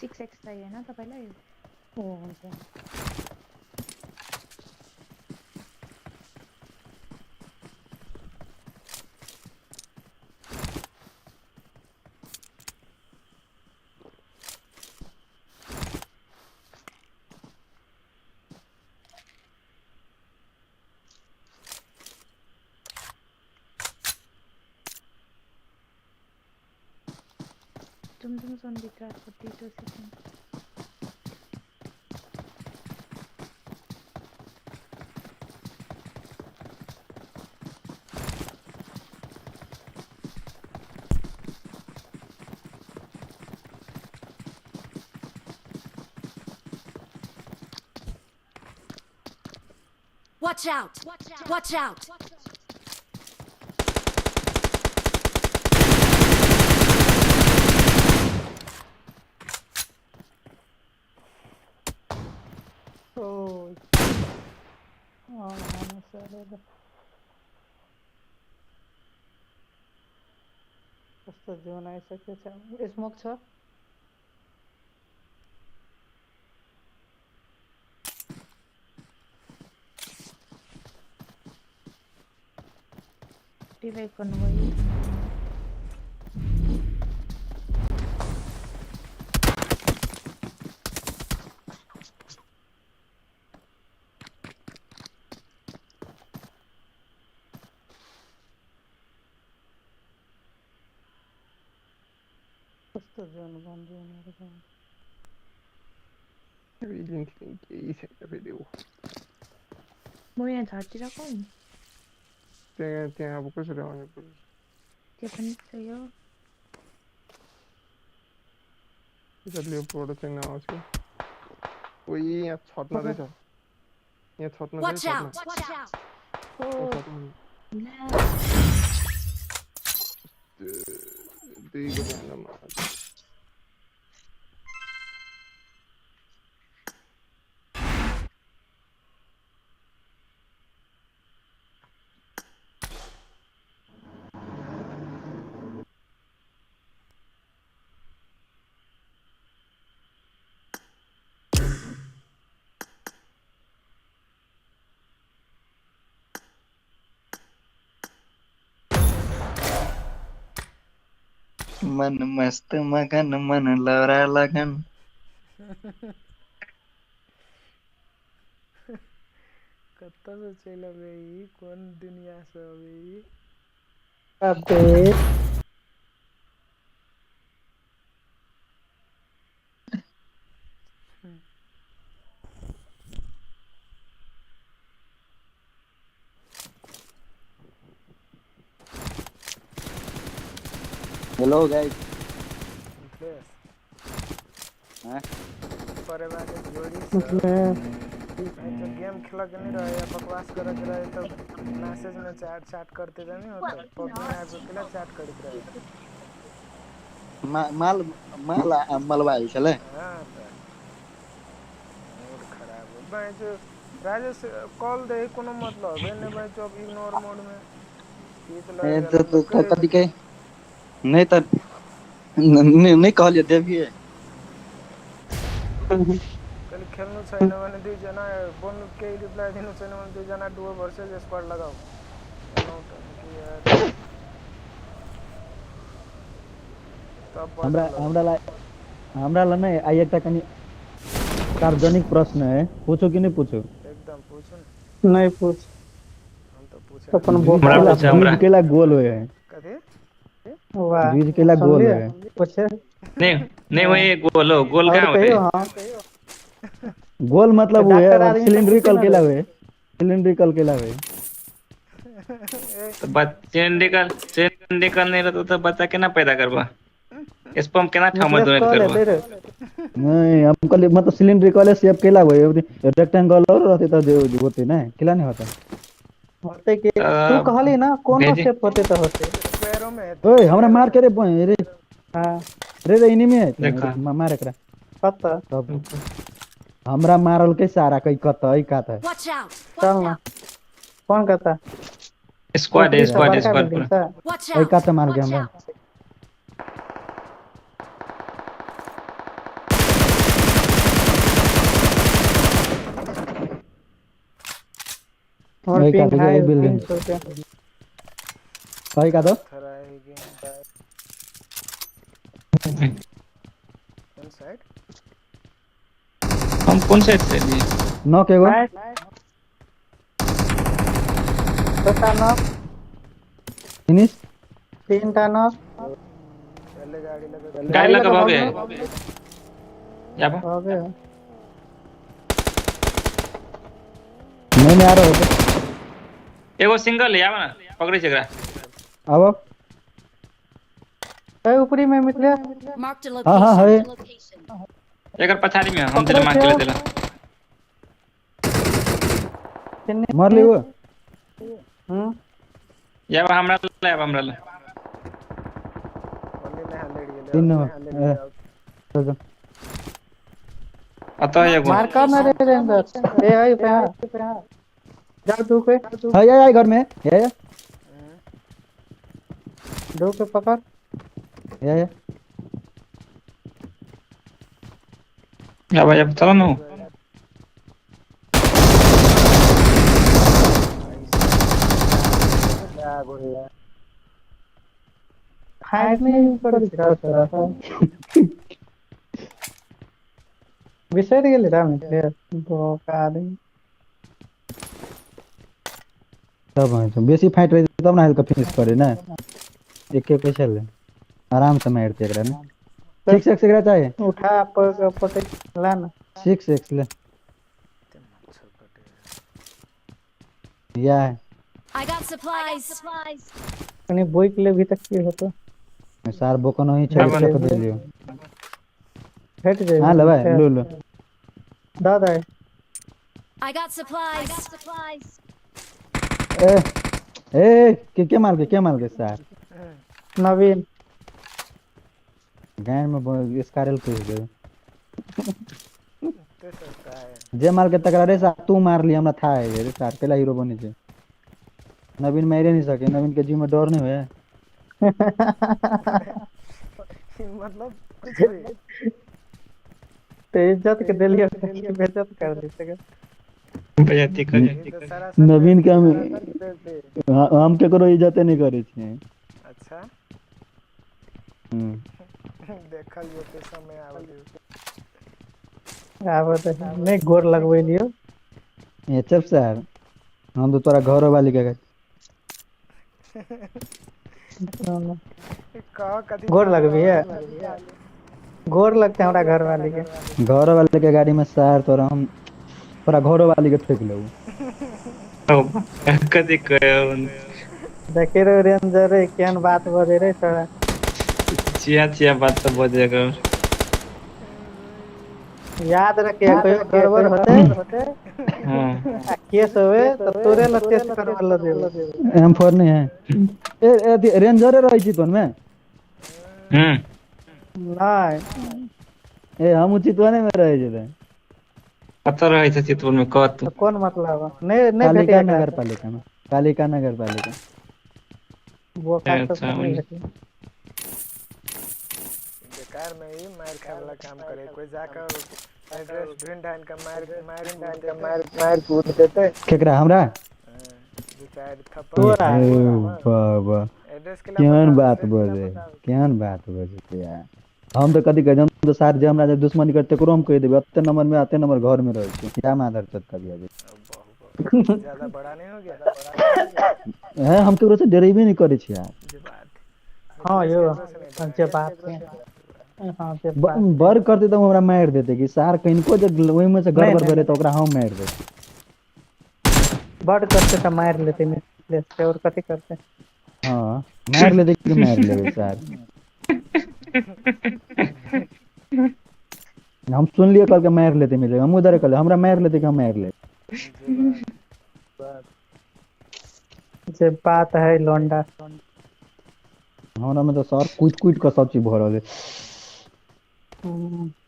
6x चाहियो हैन तपाईलाई? हो हुन्छ। जुम जुम जोनभित्र 42 second. Watch out! Watch out! Oh, oh, कस्तो जोन आइसक्यो छ। स्मोक छ। रिभाइभ गर्नुभयो। कस्तो जोन बन्द उनीहरूको। केही छैन फेरि ऊ। म यहाँ झारतिर कौन? त्यहाँ त्यहाँ अब कसरी आउने पर्यो? त्यो पनि सही हो। यता लेफ्टबाट चाहिँ नआओस् कि। ओइ यहाँ छट्न रहेछ। यहाँ छट्न रहेछ। Watch out! Watch out! ला दुईको ध्यानमा। मन मस्त मगन मन लौरा लगन। कत्ता से चलि अबै ई, कोन दुनिया से अबै ई? अबे हेलो गाइस। हां परेवा के जोड़ी मतलब तो गेम खेल के नहीं रहे या बकवास करे के रहे तो मैसेज में चैट चैट करते रहे नहीं होता। पबजी में आबि के चैट करैत रहे। माल माल मलबा आयल छलै। हां त मूड खराब हो भाई। राजेश कॉल दे कोनो मतलब है नहीं भाई। जो अब इग्नोर मोड में ए तो कथी के नहीं त नहीं कहलिए देबिए। कल खेल्नु छैन भने दुई जना बोल्नु केही रिप्लाई दिनु छैन भने दुई जना डुओ भर्सेस स्क्वाड लगाऊ। हमरा हमरा हमरा ला नहीं आई एकटा कनी सार्वजनिक प्रश्न है, पूछो कि नहीं पूछो? एकदम पूछो न। नहीं पूछ। हम तो पूछे। अपन बोल हमरा पूछे हमरा केला गोल होय है। कथी? वाह बीज केला गोल है। पूछे नहीं नहीं वही गोल हो गोल कहां होते? हां गोल मतलब वो है सिलिंड्रिकल केला हुए, सिलिंड्रिकल केला हुए। तो सिलिंड्रिकल सिलिंड्रिकल नहीं रहता तो बच्चा केना पैदा करबा? स्पर्म केना ठाम डोनेट करबा? नहीं हम कल मतलब सिलिंड्रिकल शेप केला हुए, रेक्टेंगल और रहते तो जो होते ना केला नहीं होता। होते के तू कहली ना कोनो शेप होते तो होते। स्क्वायरो में ओए हमरा मार के रे बे रे। हां रे रे इनिमी है मार एकरा पता तब हमरा मारल के सारा कई कत ई कात है। चल ना कौन कहता? स्क्वाड स्क्वाड स्क्वाड पूरा ई कात मार के हमरा। और वही का पिंग देखिए, है यही बिल्डिंग। 300 रुपया। कही का दो थोड़ा ही गेम कौन साइड? हम कौन साइड से लिए? नॉक एगो। छोटा नॉक। फिनिश। तीन टा नॉक। पहले गाड़ी लगा। गाड़ी लगा भागे जाबो। हो गए। नहीं नहीं आ रहा हो। एगो सिंगल है, आवा ना, पकड़े छै एकरा। आबो। ए ऊपरी में मिथिले। Marked a हाँ, हाँ, है। location. एकर पछाड़ी में हम तेरे मार के ले देला। मर ली वो। हम्म। जाबा हमरा ले, आवा हमरा ले। ओन्ने में हलेड़ गेलै। तीन नंबर। ए, चल, चल। अतः एगो मार कर ना रे रेंजर। ए आई पे जा तू के। है या या घर में या या। दो के पकड़। या या। जाबा जाबा चलो न। फाइट नहीं करै छै तोरा सब। बिसरि गेली रा मिथिले बोका आदमी। तब है तो बेसी फाइट रही तब ना हल्का फिनिश करे ना। एक एक पैसा ले आराम से मारते एकरा ने। 6 एक्स एकरा चाहिए। उठा पकड़ ला ना। 6 एक्स ले। या है। I got supplies. कनी बोइक ले भी तक की होतो। सार बोकन ही छोड़ बाबा। के दे लियो। भेट जेबे। हां लेबै लो लो। दऽ दे। I got supplies. ए ए के मार के सार? नवीन। गायन में स्कारल पूछ दे। ते सस्ता है। जे मार के तकरा रे सार तू मार ली हमरा था है रे सार पहला हीरो बने छे। नवीन मारे नहीं सके, नवीन के जीव में डर नहीं होए। मतलब कुछ भी। ते इज्जत के देलियो बेइज्जत कर दी सके। बेइज्जती कर। ये तो सरासर नवीन के बेइज्जती। हम केकरो इज्जते नहीं करे छियै। अच्छा। हम्म। देखल जेतै समय आबै दियौ। आब तऽ नहीं गोर लगबै लियो। ए चुप सर, हम तो तोरा घरो वाली के कह कथी। गोर लगबी है? गोर लगते हमरा घर वाली के। घरो वाले के गाड़ी में सार तोरा हम तोरा घरो वाली के फेंक लेबू। कथी कहो। देखे रे रेंजर रे केहन बात बजे रे तोरा। चिया चिया बात सब बजे कर। याद रखे कहियो गड़बड़ होते हां आ केस होवे तो तोरे ल टेस्ट करवा ल देबो। M4 नहीं है। ए ए रेंजरे रहै छी तोन में। हम्म। नहीं ए हम चितवने में रहै छी। कत रहै छै चितवन में कह तू? तो कौन मतलब नहीं नहीं कालिका भेटे नगर पालिका में, कालिका नगर पालिका। बोका सब अच्छा, नहीं भेटे। बेकार में ही मार खाए वाला काम करे कोई जाकर एड्रेस ढूंढ ढांढ के मार मार कूद के मार मार कूद देते। केकरा हमरा? दू चार थप्पड़। तोरा। ए बाबा एड्रेस के केहन बात बजे, केहन बात बजे यार। हम तो कथी कहै छी, हम तो सार जे हमरा जे दुश्मनी करते तकरो हम कहि देबै एते नंबर में एते नंबर घर में रहै छी। क्या मादर चोद कभी अभी ज्यादा बड़ा नहीं हो गया हैं, हम केकरो से डरेबे नहीं करै छी यार। जे बात। हाँ यो जे बात है। हाँ जे बात। बर करते तऽ हमरा मारि देते कि सार कनिको जे ओहिमे से गड़बड़ नहीं, भेलै तऽ ओकरा हम मारि देबै। बड करते तऽ मारि लेते मिथिलेश के और कथी करते। हाँ मारि लेतै कि मारि लेबै सार। हम सुनलियै कहलकै मारि लेतै मिले, हम उधर कहलियै हमरा मारि लेतै कि हम मारि लेबै। जे बात है लोंडा। हमरा में तऽ सर कुटि कुटि कऽ सब चीज भऽ रहल है।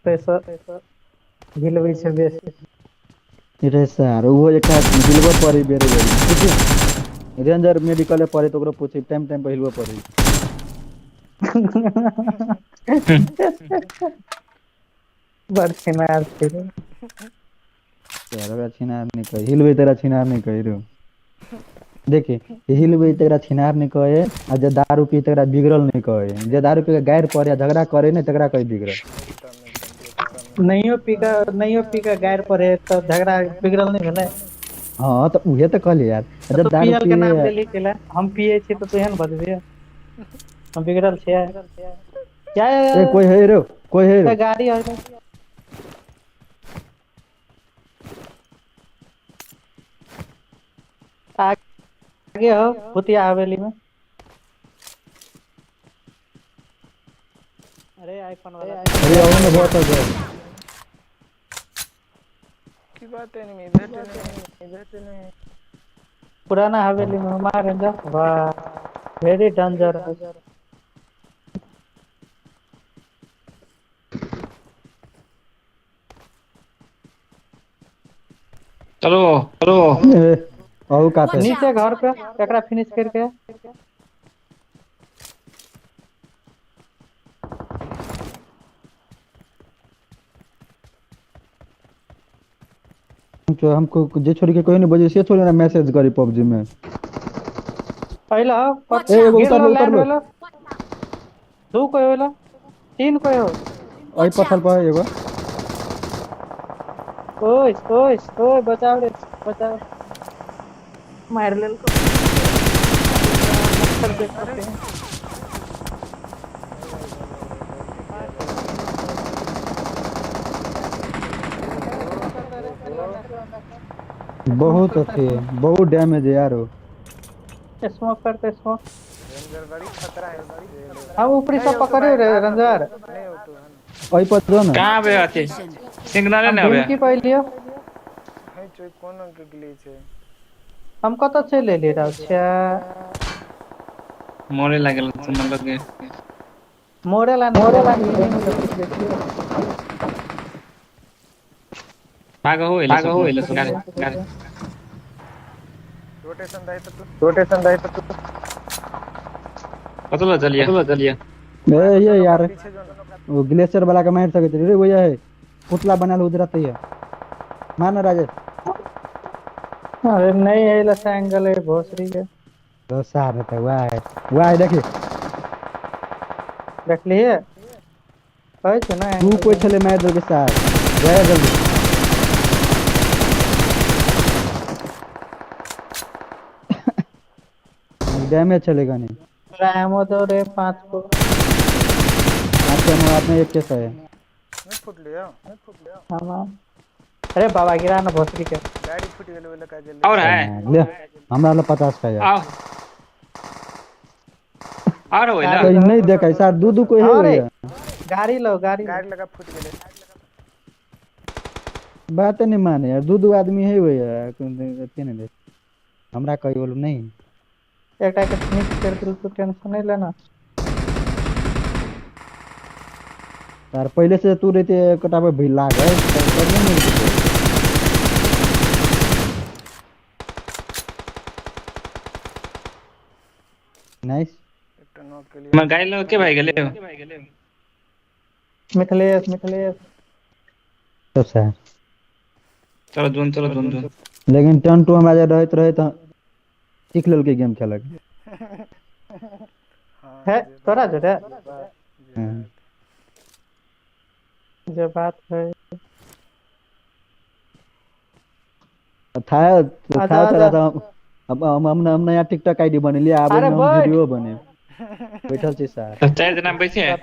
पैसा हिलबै छै बेसी। रे सर ओहो एकटा हिलबऽ पड़ै बेरे बेरी। रेंजर मेडिकले पड़ै तऽ ओकरो पूछै टाइम टाइम पर हिलबऽ पड़ै। बड़ छिनार छै रे। सर ओकरा छिनार नहि कही, हिलबै तेरा छिनार नहि कही रो। देखी हिलबै तकरा छिनार नहीं कहे आ जे दारू पी तकरा बिगड़ल नहीं कहे, जे दारू पी के गारि पड़े आ झगड़ा करे नहीं तकरा कहे बिगड़ल। नहियो पी के गारि पड़े त झगड़ा बिगड़ल नहीं भेलै। हां त उहे त कहलियै यार, जब तू दारू पियल के नाम पी लेली केला, हम पिए छी त तू एहन बजबे, हम बिगड़ल छियै। क्या ए कोई है रे, कोई है रे। गाड़ी है। आगे हो भूतिया हवेली में। अरे आईफोन वाला, अरे और में बहुत हो गया। की बात है नहीं भेटे नहीं भेटे नहीं। पुराना हवेली में मारे जा, वाह वेरी डेंजर। चलो चलो और काते नीचे घर पे एकरा फिनिश करके तो हमको जे छोरी के कोई नहीं बजे से छोरी ना मैसेज करी पबजी में। पहला ए एगो उतर लो, उतर लो। दो कोई होला, तीन कोई हो। ओई पत्थर पर एगो। ओए ओए ओए बचाओ रे बचाओ, मार लेल को पत्थर देख सकते हैं। बहुत अच्छी है, बहुत डैमेज है यार। वो स्मोक करते स्मोक। रंजर बड़ी खतरा है। हम ऊपरी सब पकड़े रे रंजर। नहीं हो तो ओई पर दो ना। कहां पे आते सिग्नल नहीं आवे की पहलियो है चोई कोनो के ग्लिच है। हम कत चले ले रहल छै? मोरे लागल सुन लगे मोरेला मोरेला भाग हो एले भाग हो एले गाड़ी रोटेशन दाई तो रोटेशन दाई तो पतला चलिए पतला चलिए। ए ये यार वो ग्लेशियर वाला के मार सके रे, वो ये है पुतला बनाल उधर है। मार ना राजेश। अरे नहीं है लसा एंगल है भोसड़ी के तो सार है वाह है वाह देखिए देख लिए कहै छै ना तू कोई छले मार दो के साथ जय जल्दी। डैमेज चलेगा नहीं। रामो दो रे 5 को आपके मुंह आपने एक कैसा है नहीं फुट लिया नहीं फुट लिया। हां अरे बाबा गिरा ना भोसड़ी के गाड़ी फुट गेल वाला का गेल और है ले हमरा ला 50 का यार आओ और होइला तो नहीं देखा सर दू दू कोई है गाड़ी लो गाड़ी गाड़ी लगा फुट गेले। बात नहीं माने यार, दू दू आदमी है वो यार अथी नहीं देख हमरा कही बोलू नहीं। एकटा के फिनिश कर दिल तो टेंशन नहीं लेना यार। पहले से तू रहते कटा पे भीड़ लाग है तब नहीं मिलते। नाइस एकटा नॉक के लिए मैं गाड़ी लो के भाई गेले मिथिलेश मिथिलेश तो सर चलो जोन चलो जोन जोन। लेकिन टर्न 2 हमरा जे रहत रहे त सीख लेलकै गेम खेलक है तोरा जोरे जो बात है था था था अब हम नया टिकटॉक आईडी बनेलिए आब हम वीडियो बने बैठल छी सर। तो चार जना बैठे हैं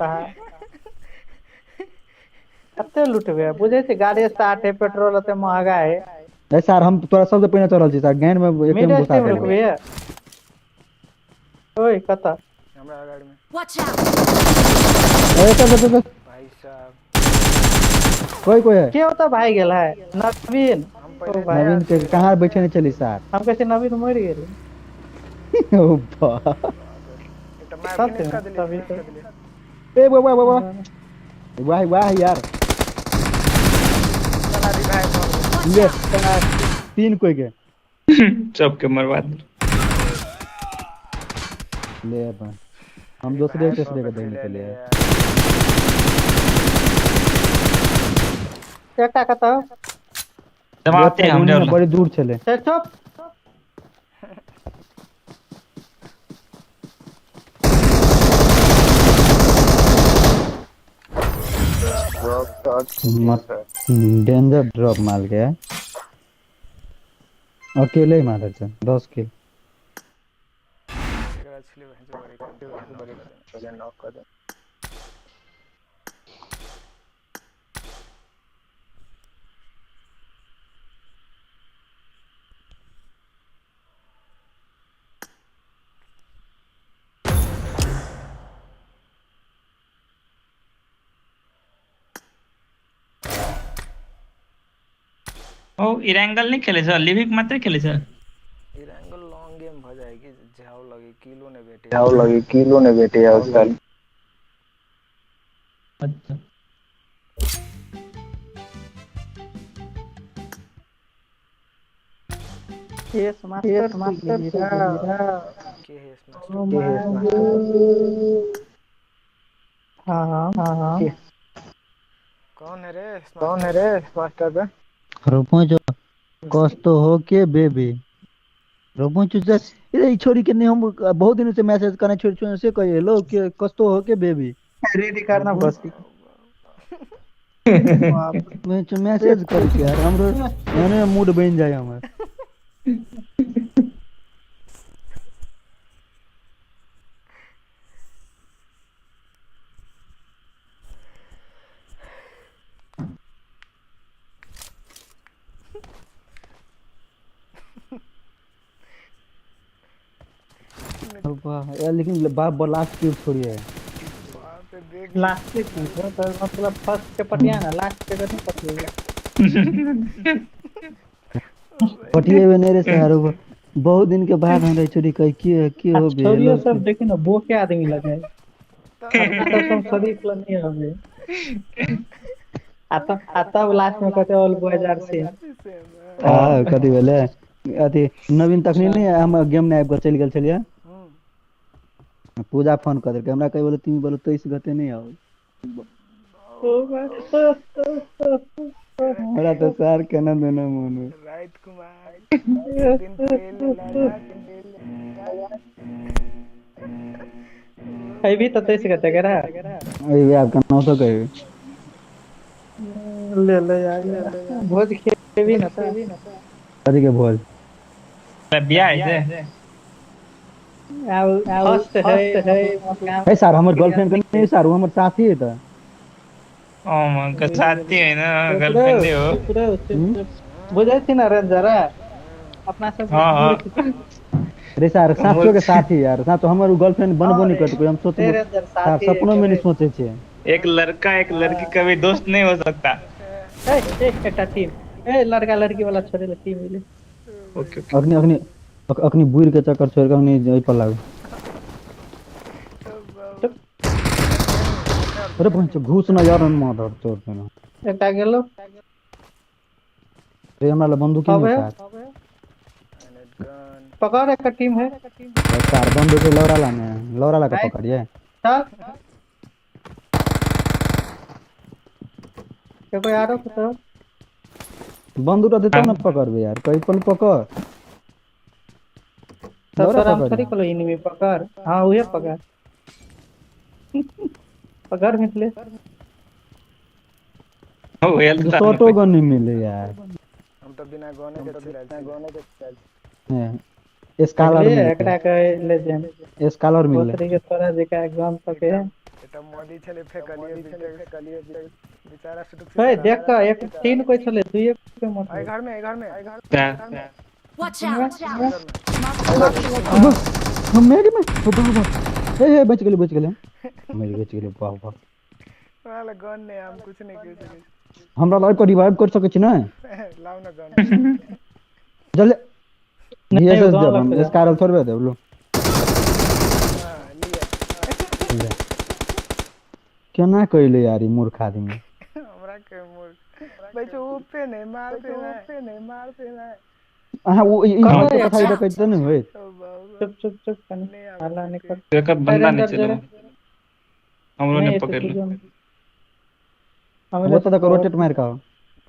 कते लुटबे बुझै छै गाड़ी स्टार्ट है पेट्रोल एते महंगा है। नहीं सर हम तोरा सबसे पहिने चढ़ल छी सर गैंड में एकदम घुसा देबै। ओए कत हमरा गाड़ी में वॉच आउट। ए चल चल चल भाई साहब कोई कोई है के होता भाई गेल है नवीन। नवीन के कहां बैठे नहीं चली सर हम कैसे नवीन मर गेल। ओ बा ए वाह वाह वाह वाह वाह यार ले तीन कोई के सबके मरवा ले अपन हम दूसरे तीसरे के देने के लिए एकटा कत समाप्त हम बड़ी दूर चले चल चुप डेंजर ड्रॉप मार गया अकेले ही मारे थे 10 किल। ओ इरेंगल नहीं खेले सर, लिविक मात्र खेले सर। इरेंगल लॉन्ग गेम भ जाए कि झाव लगे किलो ने बेटे, झाव लगे किलो ने बेटे आजकल। अच्छा यस मास्टर मास्टर के है मास्टर। हां हां हां कौन है रे, कौन है रे मास्टर पे? रोपो कस्तो हो के बेबी रोपो चुचा ए छोरी के नहीं हम बहुत दिन से मैसेज करने छोरी छोरी से कहे हेलो के कस्तो हो के बेबी रेडी करना बस मैं मैसेज कर के यार हमरो एने मूड बन जाए हमर। यार लेकिन बाप लास्ट क्यों छोड़ी है? लास्ट के पूछो तो मतलब फर्स्ट के पटिया ना लास्ट के नहीं पटिया पटिए में नहीं रे सर। बहुत दिन के बाद हम छोरी कह के हो बे छोरियो सब देखी ना बो के आदमी लगे तो सब शरीफ ल नहीं हवे आता आता लास्ट में कहते ऑल बॉयज आर सेम। हां कथि भेले अथि नवीन तखनी नहीं हम गेम ने आबि के चलि गेल छलियै। पूजा फोन कर देलकै हमरा, कहि बोले तीन बोले 23 गते नहीं आओ। हमरा तो सर केना देना मन में। राइट कुमार दिन तेल लगा अभी तो 23 गते करा अभी आप केना तो कहि ले ले यार भोज खेबी ना कथि के भोज बियाह है फर्स्ट है ए सर हमर गर्लफ्रेंड के नहीं सर हमर साथी है त। ओ मन के साथी है ना गर्लफ्रेंड हो बुझै छी ना रंजरा अपना सब। हां रे सर साचो के साथी यार साचो हमर गर्लफ्रेंड बनबो नहीं करत कोई हम सोच सपनो में नहीं सोचे छे। एक लड़का एक लड़की कभी दोस्त नहीं हो सकता। ए एकटा टीम ए लड़का लड़की वाला छोड़े ले टीम मिले। ओके अखनी अखनी अखनी बुइर के चक्कर छोड़ के अखनी एहि पर लागू। अरे बंच घुस ना यार माधर चोर देना एकटा गेलो रे हमरा ल बंदूक नहीं है पकड़ एक टीम है सर बंदूक लौरा ला ने लौरा ला के पकड़िए चल के कोई आरो तो बंदूक देता ना पकड़बे यार कहीं पर पकड़ तो हम थोड़ी कोलो एनिमी पकड़। हां उहे पकड़ पकड़ मिले ओ एल तो शॉटो गन नहीं मिले यार। हम तो बिना गने के चल स्कॉलर मिले एकरा के लेजेंड स्कॉलर मिले तरीके तोरा जेका गन तके एटा मोदी छले फेकलिए फेकलिए बेचारा सुटुक ए देख त एक तीन कोई छले दुई एक के मत आई घर में घर में Watch out. हम मेरे में ओ बाबा ए ए बच गेलै मर बच गेलै बाबा। वाला गन नहीं हम कुछ नहीं कर सके। हमरा लाइव को रिवाइव कर सके छी ना? लाओ ना गन जल्दी वीएसएस देब हम स्कारल थोड़बे देब लो। हां लिया केना कइले यार ई मूर्ख आदमी हमरा के मूर्ख बच्चो ऊपे नहीं मारते ना ऊपे नहीं मारते ना। अहा वो ई पठाई दे कहते नहीं होइत। चुप चुप चुप कनी हल्ला नहीं कर एक बंदा नहीं चलो हमरो ने पकड़ लो। वो तो रोटेट मार का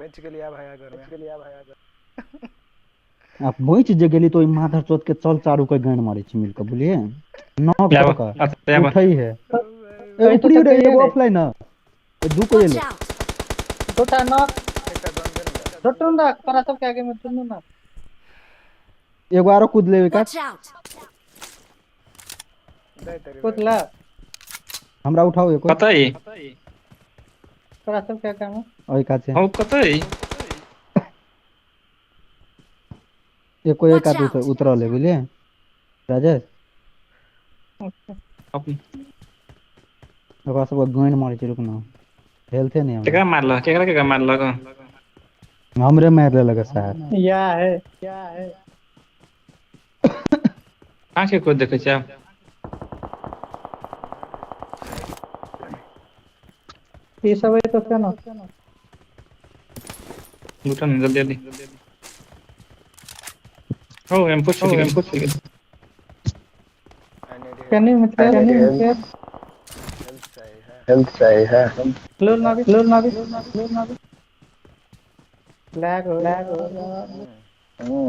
बच के लिया भाई घर में के लिया भाई आप बच जे गेली तो ई माधर चोत के चल चारू के गांड मारे छी मिल के बुझलिए नॉक क उठई है ए ऊपरी रे एगो ऑफलाइन है दू को ले। छोटा नॉक एकटा गन दे ने। छोटू ना तोरा सबके आगे में सुनू ना। एगो आरो कूद लेबे का। Watch out! दे तेरी कुदला हमरा उठाओ एको। कतऽ तोरा सबके आगे में ओइ काछे हौ कतऽ एको एक आदमी उतरल है बुझलिए राजेश। ओकरा सब गोइन मारै छै, रुक ना, हेल्थे नहीं केकरा मारलक? केकरा केकरा मारलक? हमरे मारि लेलक सार। या है या है। कहाँ के कोई देखै छै? ई सब है तो केना लूटा ना जल्दी जल्दी। हो एम पुछ गेल, एम पुछ गेल। कनी मित्र, कनी मित्र हेल्थ चाहिए है, हेल्थ चाहिए है। लो नावी, लो नावी, लो नावी। लैग हो, लैग हो।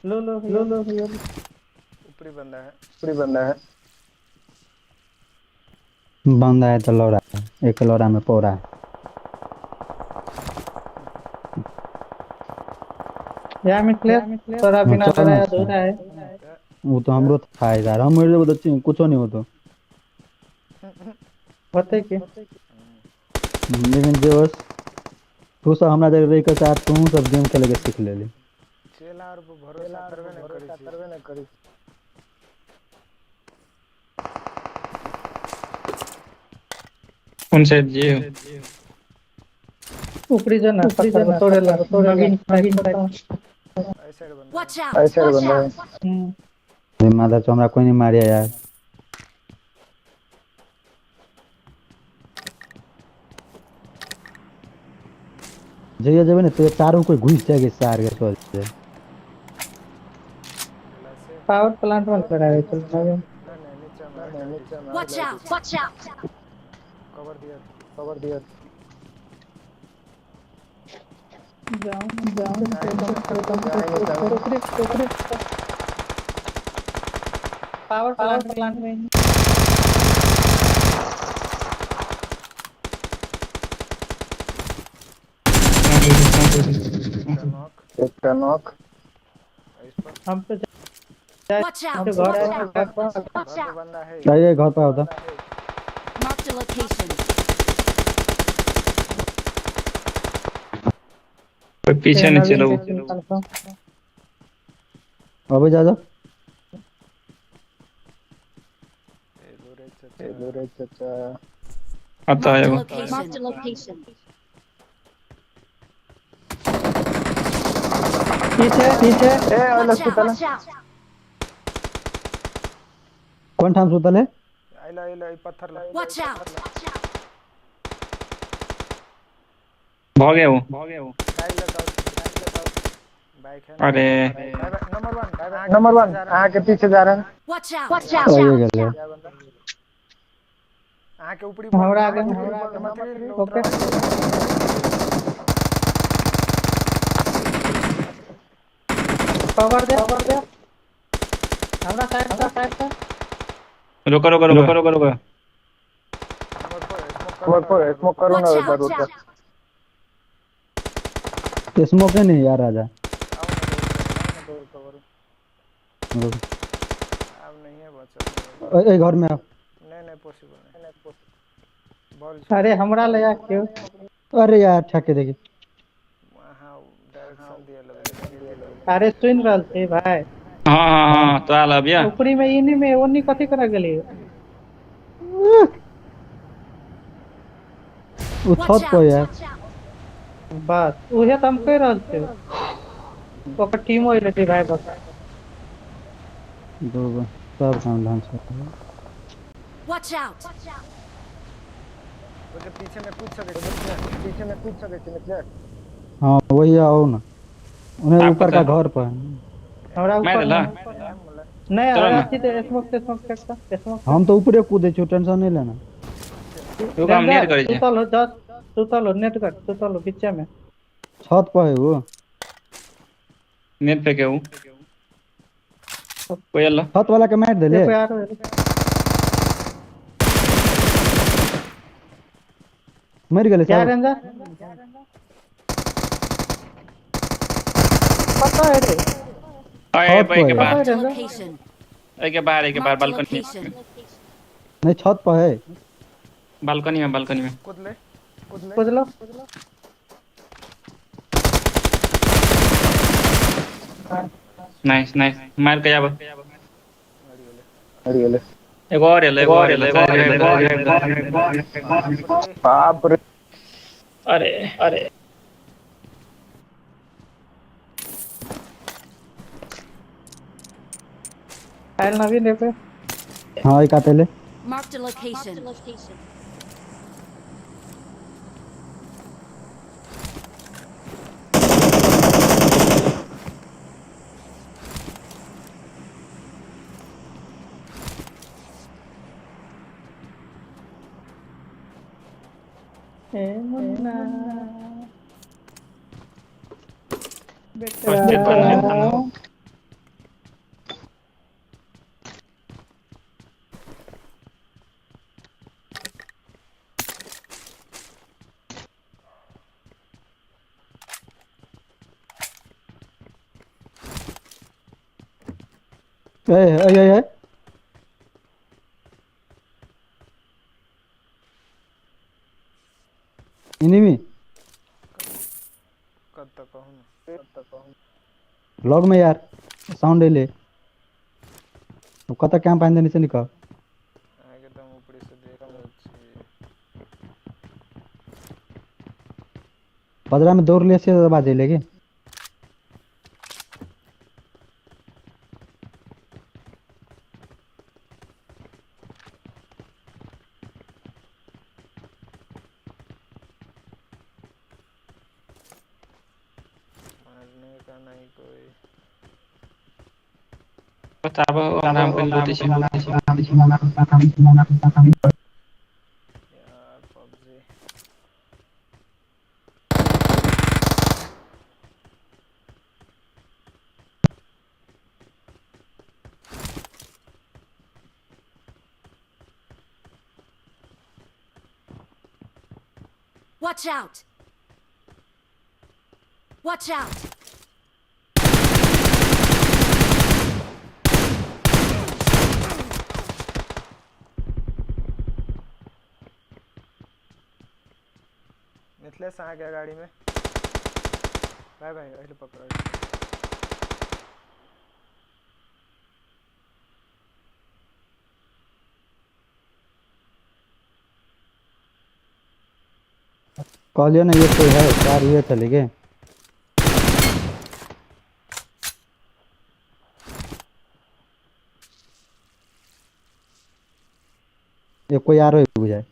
लो लो लो लो लो। ऊपरी बंदा है, ऊपरी बंदा है। बंदा है तो लौड़ा, एक लौड़ा में पौड़ा। या मित्र तोरा बिना तोरा अधूरा है। वो तो हमरो था यार, हम मर जेबो तो कुछो नहीं होतो होते की। लेकिन जे बस तू सब हमरा जरे रह के साथ तू सब गेम खेले के सीख लेली। चेला और भरोसा करबे न करी, करबे न करी। कौन साइड जे ऊपरी जो ना पत्थर तोड़े ला, नवीन नवीन ऐसे बंदा, Watch out! ऐसे बंदा है। रे माधव तो हमरा कोई नहीं मारे यार। जइया जेबे ने तो चारों कोई घुस जाएगे सार के सोच से। पावर प्लांट में लगावे चल नवीन। नहीं नीचे में, नीचे में। Watch out! Watch out! Cover दिया, कवर दिया। जाओ जाओ टोकरी टोकरी। पावर प्लांट प्लांट में एकटा नॉक। हम तो Watch out! घर है, घर पर। Watch out! बंदा है चाहिए घर पर होता। Marked a location. कोई पीछे नहीं चलो। अबे जा जा। हेलो रे चाचा। आता है वो। Marked a location. पीछे पीछे। ए ओला Watch out! सुतल। Watch out! कोन ठाम सुतल है? आइला आइला ई पत्थर ला। Watch out! भाग गया वो, भाग गया वो। बाइक लगाओ, बाइक लगाओ। बाइक है। अरे नंबर 1, नंबर 1 अहाँ के पीछे जा रहे हैं। Watch out! Watch out! आइए गेलै। अहाँ के ऊपरी हमरा आगे, नंबर 3। ओके कवर दे, कवर दे। हमरा साइड से, साइड से। रुको रुको रुको रुको रुको। स्मोक करो, स्मोक करो ना Watch out! Road Watch पर। out! Smoke नहीं यार राजा। अब नहीं है बचा। ए घर में आओ। नहीं नहीं पॉसिबल नहीं। बॉल अरे हमरा ले आ क्यों? अरे यार ठके देखी। हां डायरेक्शन दिया लगे। अरे सुन रहल छी भाई। हां हां हां तो आल अबिया। ऊपरी में इनी में ओनी कथी करे गेली? उ छत पर यार। बस उहे त हम कह रहल छी। ओकर टीम होई रहै भाई बस। दो गो सब काम ढंग से। Watch out! ओके पीछे में कूद सके, पीछे में कूद सके छी मिथिलेश। हां वही आओ ना, उन्हें ऊपर का घर पर। हमरा मैं ऊपर देला। नहीं चलो ना। अथी ते स्मोक से स्मोक फेंकता, स्मोक। हम तो ऊपरे कूदे छी, टेंशन नहीं लेना। रुको हम नेट करै छी। सुतल हो, जस्ट सुतल हो, नेट कर, सुतल हो बीचे में। छत पर है वो। नेट फेंके वो। कोई अल्लाह छत वाला के मार देले। देखो यार। मर गेलै क्या सब। रेंजर पता है रे। ओए छत भाई के पर। बाहर। Marked a location. ओए के बाहर, के बाहर Marked a balcony. location. नहीं छत पर है। बालकनी में, बालकनी में। कूद ले कूद ले। बुझलो। नाइस नाइस, मार के जाबो। मर गेलै। एगो और एलो, एगो और एलो, एगो और एलो, एगो और एलो। बाप रे। अरे अरे आयल नवीन रे पे। हाँ एक आते ले। Marked a location. ए मुन्ना फर्स्ट एड बन। ए ए ए ए एनिमी। कब तक कहूँ ना, कब तक कहूँ। लॉग में यार साउंड एले। तो कत कैंप आइन देने से निकल। अहाँके तऽ हम ऊपरे से देख रहल छी। बजरा में दौड़ ले से आवाज एले के। मारने का नहीं कोई। बताबो हमरा, हम कनि लूटै छी। यार PUBG. Watch out! Watch out! Mithilesh आ गया गाड़ी में। भाई भाई अहिले पकड़। कहलियो ना ये कोई है चार ये चले गए। ये कोई आरो बुझाए।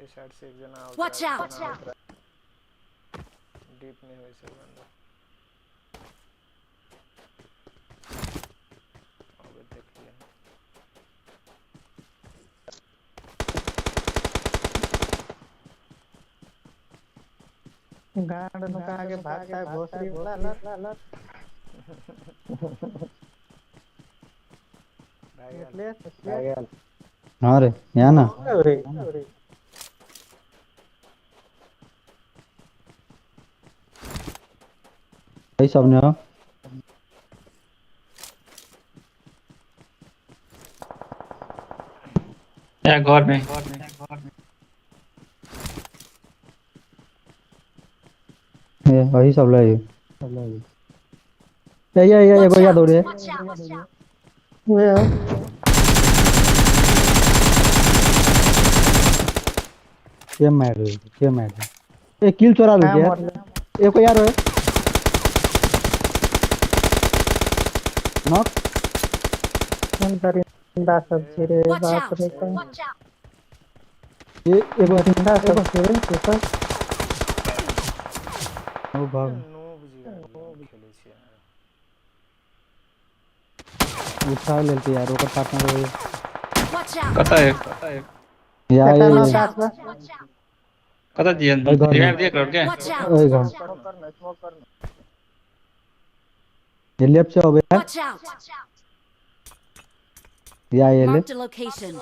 इस साइड से एक जना out. Watch out! Watch out! Deep में वैसे बंदा अबे देख लिया। गांड नुका के भागता है भोसड़ी वाला। भाई यार, मिथिलेश। हाँ रे यहाँ ना। रे यही सब ने हो। या घर में। ए वही सब ले। ए ये ये एगो याद दौड़े। Watch out! Watch out! वे हो। के मार रहे, के मार रहे। ए किल चोरा लो कहाँ यार। मरले? ए कोई यार है नॉक। कोन परिंदा सब छी रे? Watch बाप out! रे। Watch out! ए एगो परिंदा सब छी रे, से सब। ओ भाग नूब जी खेलै छियै। उठा लेलकै यार ओकर पार्टनर हो। Watch out! कतऽ है? या एकटा ये नौ सात बा। कतऽ दियन? ओहि घर में। रिवाइव दिए करो के? Watch out! ओहि घर ये लेफ्ट से आवे Watch out! या ये ले Marked a location.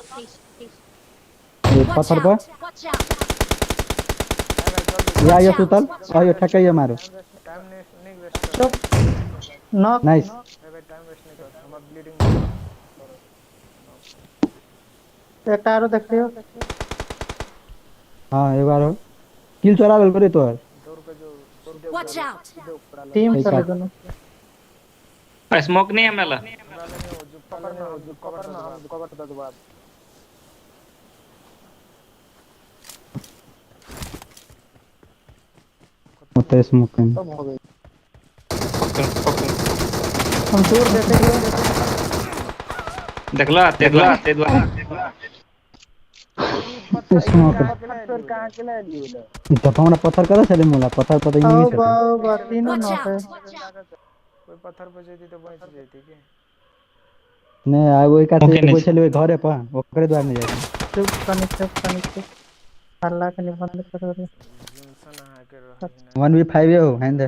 ये Watch पत्थर पर out! Watch out! या ये सुतल आयो ठकैया मारो। टाइम नहीं वेस्ट कर। चुप नॉक। नाइस। भाई टाइम वेस्ट नहीं कर, हमर ब्लीडिंग। एकटा आरो देखियो। हां एक बार किल चोरा लेल करे तोहर। दौड़ के जो सीधे Watch out! सीधे ऊपर वाला। टीम ठीक चले है। दोनों। स्मोक नहीं हमरा ला। हमरा लगे वो जो पकड़ना हो जो कवर ना हम कवर दे दो। ओते स्मोक में पकड़ पकड़। हम दूर देते हियो। देखला देखला ते द्वारा स्मोक पत्थर कहां के ले लियो? जब हमरा पत्थर कतऽ छलै मोला पत्थर पर तऽ आओ इन्हीं छलै। बा बा तीनों Watch knock है। out! कोई पत्थर पर जैती तो बच जैती के। नहीं आ ओहि कात ओके, एगो नहीं। छलै ओहि घरे पर ओकरे द्वार में जाइ छै। चुप कनी चुप कनी चुप हल्ला कनी बंद करो रे। जिनसन अहाँ के रही ना। 1v5 हो हैंड दे।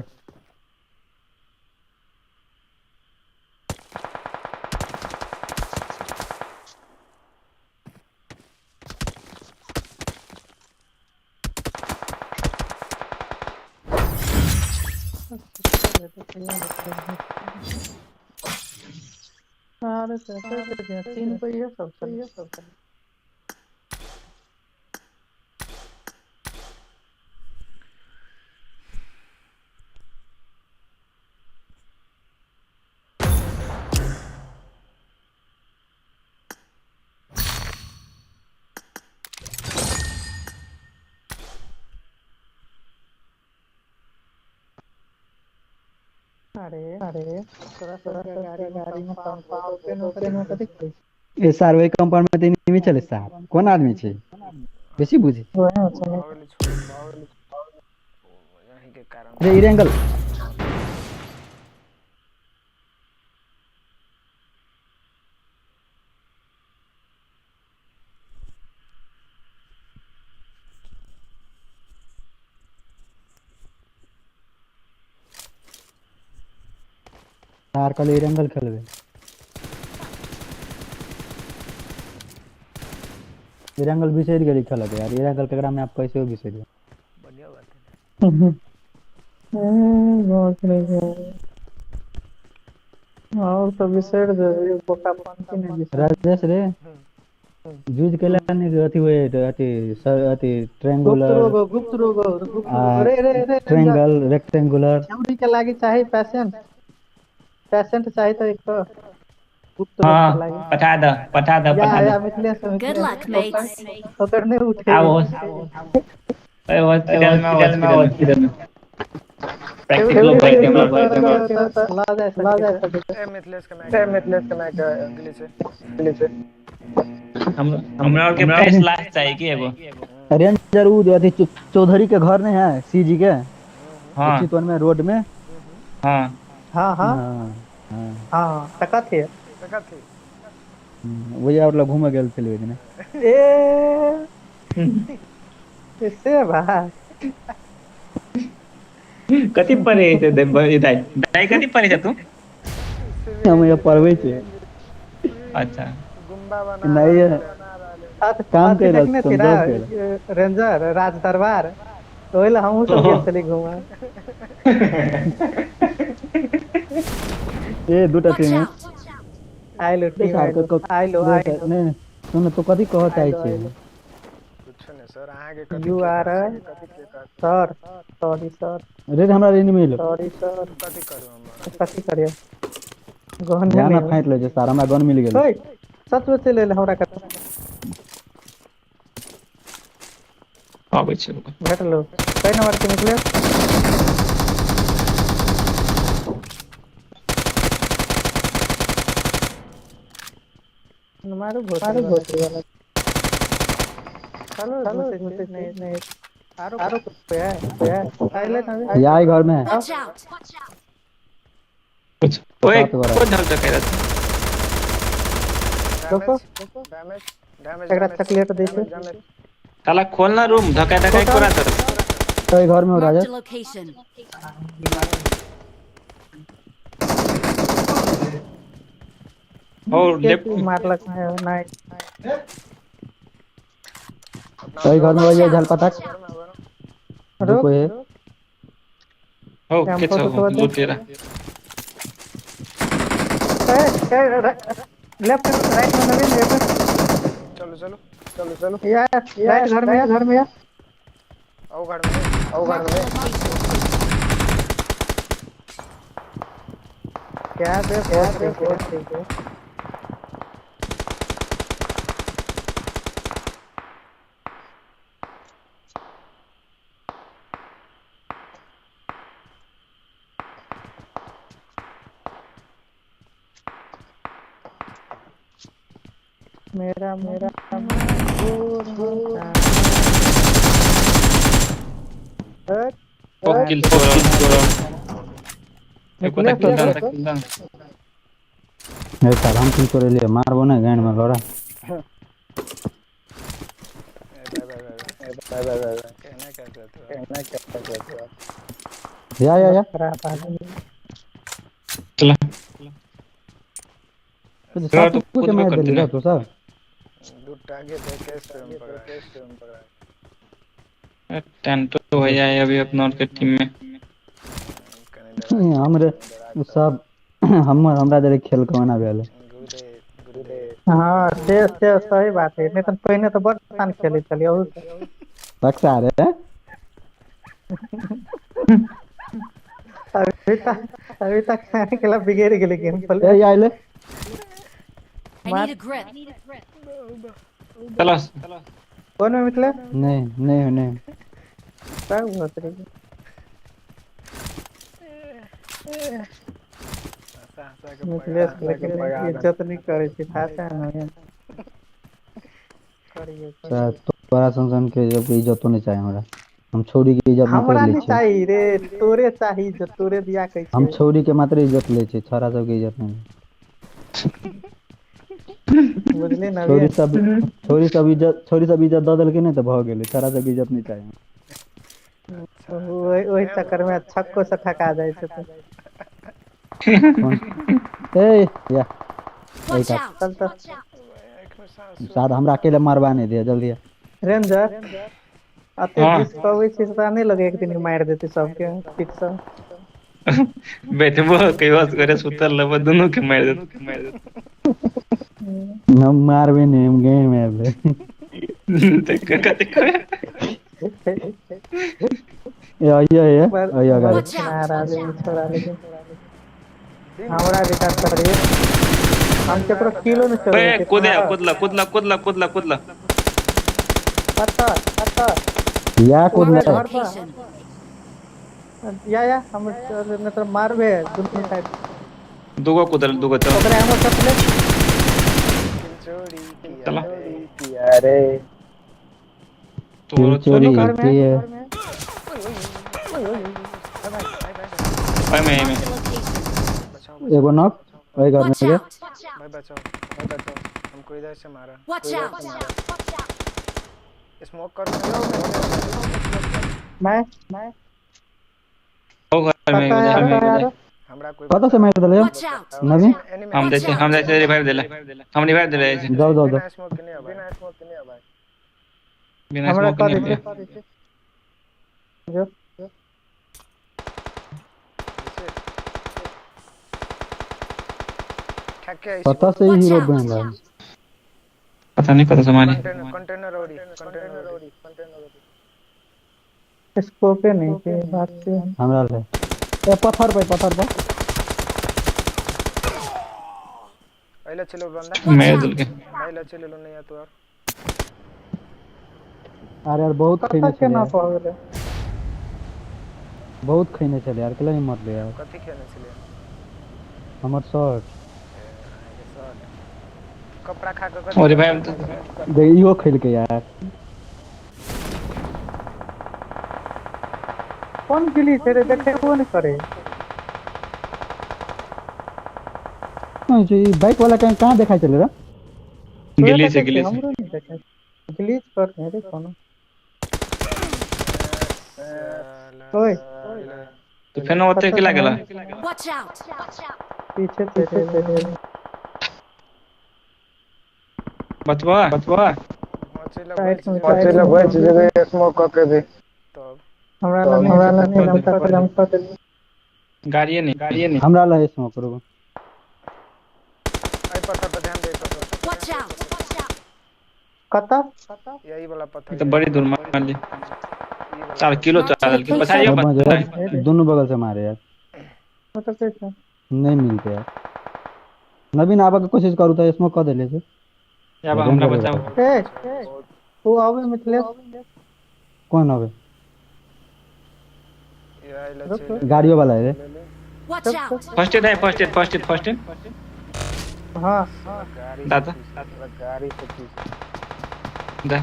अरे कैसे तीन को ये सब चल सब चल। अरे अरे तोरा सब के गाड़ी में कंपाउंड ओपन ओपन में कथी करै ए सर ओहि कंपाउंड में तऽ इनिमी छलै साहब कोन आदमी छै बेसी बुझै छै? वएह छै। भऽ गेलै छोड़ भऽ गेलै यहीं के कारण। रे इरेंगल यार कहले इरेंगल खेलबै। इरेंगल बिसरि गेली खेलके यार इरेंगल केकरा में आप कैसे हो बिसरि गेल। बढ़िया बात है। बहुत रे और तो बिसरि जेबै बोकापंथी नहि बिसरि। राजेश रे यूज केला नहीं अथी हुए अथी सर अथी गुप्त ट्रायंगुलर रोग हो, गुप्त रोग हो, गुप्त आ, रोग रे रे रे ट्रायंगल रेक्टेंगुलर। छौरी के लागि चाही पेशेंट पेशेंट चाही तऽ एक गुप्त रोग हां के लागि। पठा द पठा द या पठा या द। Mithilesh Good luck, mates. ओकर नहि उठे। आब ओए हॉस्पिटल में हॉस्पिटल में प्रैक्टिकल प्रैक्टिकल ला जाय ला जाय सकै। ए मिथिलेश के मैच ए मिथिलेश के मैच ग्लिच ग्लिच। हम हमरा और के फ्रेश लास्ट चाहिए की एगो रेंजर उ अथी चौधरी के घर नहीं है सीजी के हां चितवन में रोड में। हां हाँ हाँ हाँ हाँ हाँ तऽ कथी तऽ कथी वही और लोग घूमे गेल छलै ओहि दिना। ए से बा कथी पढ़े छै दाइ दाइ कथी पढ़े छै तू? हम यहाँ पढ़बै छियै। अच्छा गुम्बा बना नहीं रहल है। काम अथी करि रहल देखने छी, छी हम ना जॉब करि रहल। रेंजर राज दरबार ओहि लए हमहूँ सब गेल छली घूमऽ। ए दूटा Watch team out! आइलो टीम आइलो आइलो आइलो। नहीं नहीं सुन तू कथी कहऽ चाहै आइलो, छियै? आइलो। कुछो नहीं सर अहाँ के कथी you के आर कथी के कहत सर सॉरी सर रे हमरा रे नहीं मिलो सॉरी सर कथी करू हम? कथी करियो गहन जाना नहीं फाइट लै छै सार हमरा गन मिल गेल। ओए सच में चलि एलै हमरा कतऽ आबै छै रुको। भेटलो कई नंबर के निकले? मारू भोसड़ी वाला। चलो चलो नहीं नहीं। आरो आरो है है आइले ना। या आई घर में। Watch out! कुछ ओए सात गोरा। को धर चकेरा। देखो डैमेज डैमेज। एकरा चॉकलेट दै छै। साला खोलना रूम धक्का धक्का कोरा तर। तो ई घर में हो राजा। Marked a location. और लेफ्ट मारलक नहीं। तो ई घर में वही झल पटक रुक। कोई है। हो के छो दो तेरा। ए ए लेफ्ट राइट में नवीन लेफ्ट। चलो चलो चलो चलो। या राइट घर में, घर में। आओ घर में, आओ घर Marked में। a location. क्या बे बहुत ठीक है, ठीक है। मेरा मेरा ओ किल तोरा एको ता किल डाउन। ए साल हम किल करे लिए मारबो ना गांड में लड़ा। Bye bye bye bye bye bye bye. कहना क्या चाहते हो? कहना क्या चाहते हो आप? या या या खराब आदमी। चला तो तो सात को कुदबे के मार करते देली ना। तो सब दू टागे थे कैसे हम पकड़ा, कैसे हम पकड़ा। टेन तो हो जाए अभी अपना और के टीम में। कने हमरे सब हमर हमरा जरे खेल के मना भेल। गुरुदेव गुरुदेव। हाँ से सही बात है, नहीं तो पहिने तो बड़ शान खेले छलियै। और बक्सा रे अभी तक खेला बिगड़ गेलै गेम पर। ए आइले। I need a grip. चलो कौन में मिथले नहीं नहीं नहीं सब होत रही। हंसा हंसा के मिथलेश पकड़ा। लेकिन इज्जत नहीं करे छै खासा न करिए। तोरा सन के जब इज्जतो नहीं चाही हमरा। हम छौरी के इज्जत हमरा मात्र लै नहीं छी। चाही रे, तोरे चाही जो तोरे दिया कहै हम छै। छौरी के मात्र इज्जत लै छी, छोरा सब के इज्जत नहीं। बुझली ना? छोरी सब इज्जत दऽ देलकै ने तऽ भऽ गेलै, छोरा सब के इज्जत नहीं चाही। ओहि ओहि चक्कर में छक्को से ठका जाइ छै तऽ। ए या Watch एक out! चल तऽ आँख में सांस। साथ हमरा अकेले मारबा नहीं दिया जल्दी आ। रेंजर अते हाँ। रिस्क अबै छै से तोरा नहि लगे एक दिन मारि देतै सबके ठीक से? बैठबो कहियो करे सुतल रहबो दोनों के मार देत। हम मारबे नहीं, हम गए मारबे। ते कते करे ए आइए ये आइए गाड़ी। Watch out! नाराज छोड़ा लेकिन हमरा विकास करिए, हम केकरो किलो नहि ओए चोरेबै छी। कूदे कुदला कुदला कुदला कुदला कुदला। कतऽ कतऽ? या कुदले। घर पर। Location. या या हम नहि तऽ मारबे दुनू साइड। दूगो कुदल दूगो चल। ओकरा हमर चपले किल चोरी किया चला। रे। किया रे। तोरो चोरी घर में की है। घर में। ओए में में Marked a location. बचाओ एगो नॉक ओइ घर में Watch के। out! भाई बचाओ भाई बचाओ, हमको इधर से मारा। Watch out! Smoke करो। मैं ओ घर में कतऽ घर में आरो आरो हमरा कोई कतऽ से मारि देलै? Watch out! नवीन एनिमी हम जाइ छी, हम जाइ छी रिवाइव देले, हम रिवाइव देले जाइ छी। जाओ जाओ जाओ। बिना स्मोक के नहीं भाई, बिना स्मोक के नहीं भाई। बिना हमरा स्मोक कऽ नहीं दै छै जो। ठक के कतऽ से Watch hero out! बनि रहल? पता नहीं कतऽ से मारी। कंटेनर कंटेनर औरी कंटेनर औरी कंटेनर औरी। स्कोपे नहीं छै बात छै। हमरा ले ए पत्थर पे, पत्थर पर। पहले चलो बंदा। मार देलकै। पहले चलो लो नहीं तो यार। अरे यार बहुत कतऽ खैने केना छलै यार। भऽ गेलै? बहुत खैने छलै यार, केला नहीं मरलै यार। कथी खेने छले? हमर शर्ट। कपड़ा खा के और रिवाइव देख इहो खेलकै यार। कोन गिली छै रे देखेबो नहीं करे। नहीं छै, ई बाइक वाला कहीं कहाँ देखाइ छलै रे? गिली से गिली से हमरो नहीं देखाइ, ग्लिच कर रे कोनो। ओए तो फेनो ओते के लागल। Watch out! पीछे पीछे रे बचवा बचवा बचेला बच जेबे स्मोक क के दे। तब हमरा लग हमरा लग हम तक हम तक गाड़िए नहीं गाड़िए नहीं हमरा लगे स्मोक करू। आई पत्थर पर ध्यान दे, पत्थर। Watch out! कत यही वाला पत्थर तो बड़ी दूर मार ली। 4 किलो चावल के पछाड़ियो दोनों बगल से मारे यार, मतलब कैसे नहीं मिलते यार। नवीन आबा के कोशिश करू त स्मोक क देले छै। आबा हमरा बचाओ। ए तू आवे मिथिलेश। कौन आवे? गाड़ियों वाला है रे। Watch out! First aid है, first aid first aid first aid. हां दादा गाड़ी से दा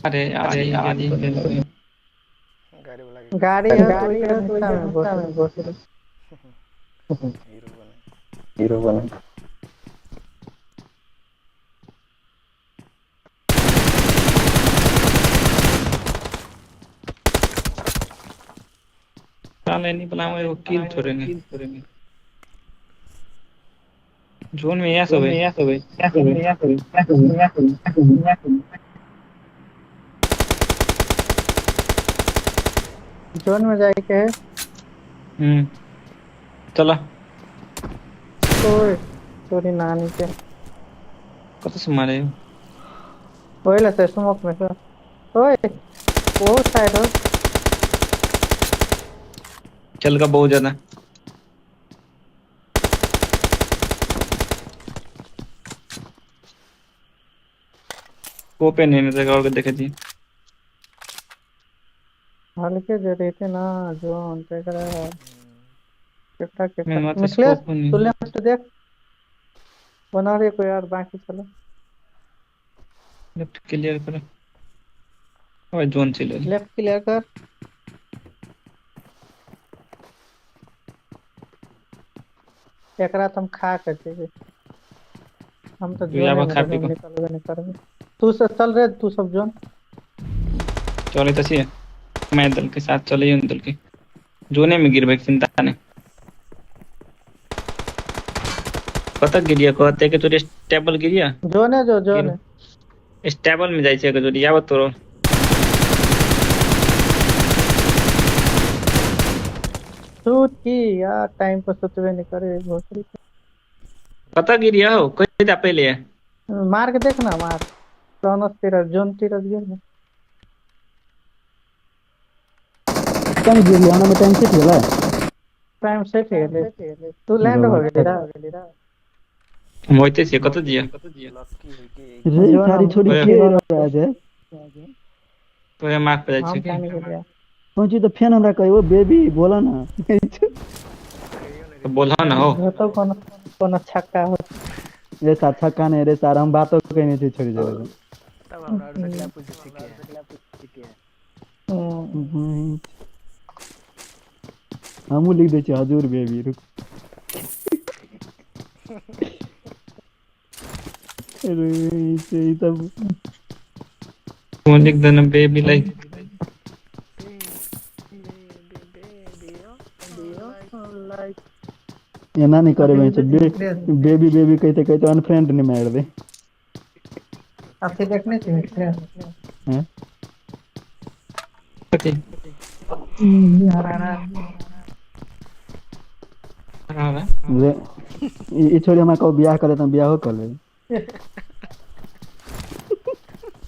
अरे यार यार गाड़ी वाला गाड़ी है तो में हीरो बने, हीरो बने। साले नहीं बनावे वो किल थोड़े नहीं जोन में या सब है या सब है या सब है या सब है या सब है या सब है या सब है। जोन में जाए के है। चलो ओए तोरी नानी के कत से मारे ओए से स्मोक में से। ओए वो साइड हो चल का बहुत ज्यादा। कोपे नहीं नहीं और देखे थी हल्के जे रहते ना जोन ते करा केटा केटा मिथिलेश तू लेफ्ट देख बना रे कोई यार बाकी चलो लेफ्ट क्लियर करो। ओए जोन चले लेफ्ट क्लियर कर। एकरा तुम खा के जेबे, हम तो जोन खा पी निकलबे नहीं करबे। तू सब चल रे, तू सब जोन चले त छी मैं दल के साथ चले उन दल के जोने में गिरबे चिंता नहीं। कत गिरिया कहते के तोरे स्टेबल गिरिया जोने जो जोने स्टेबल में जाय छै के जोरी आब तोरो सूत की यार टाइम पर सुतबे नहीं करे भोसड़ी। कत गिरिया हो कहि दा पहले मार के देख ना, मार दोनों तेरा जोन तेरा गिर ना कम गिर लिया ना में टाइम सेट गेलै, टाइम सेट गेलै तू लैंड हो गेलै रा हम होइते छै कत जिया रे सारी छोड़ी के रहा है तोरे मार पे जाइ छै पहुंची त फेन हमरा कहियो बेबी बोला ना तो बोला ना हो तो कोन कोन छक्का हो रे साथ छक्का नहीं रे सारा हम बातो कहने छै छोड़ी देबै तब हमरा और से पूछै छी के हमू लिख दै छी हजूर बेबी रुक। अरे ई सब कौन लिख देना बेबी लाइक एना नहीं करे बे बेबी बेबी कहते कहते अनफ्रेंड नहीं मार दे। अथी देखने छी मिथिलेश हैं कथी रे ई छोड़ी हमरा कहू बियाह करे त बियाहो कर ले।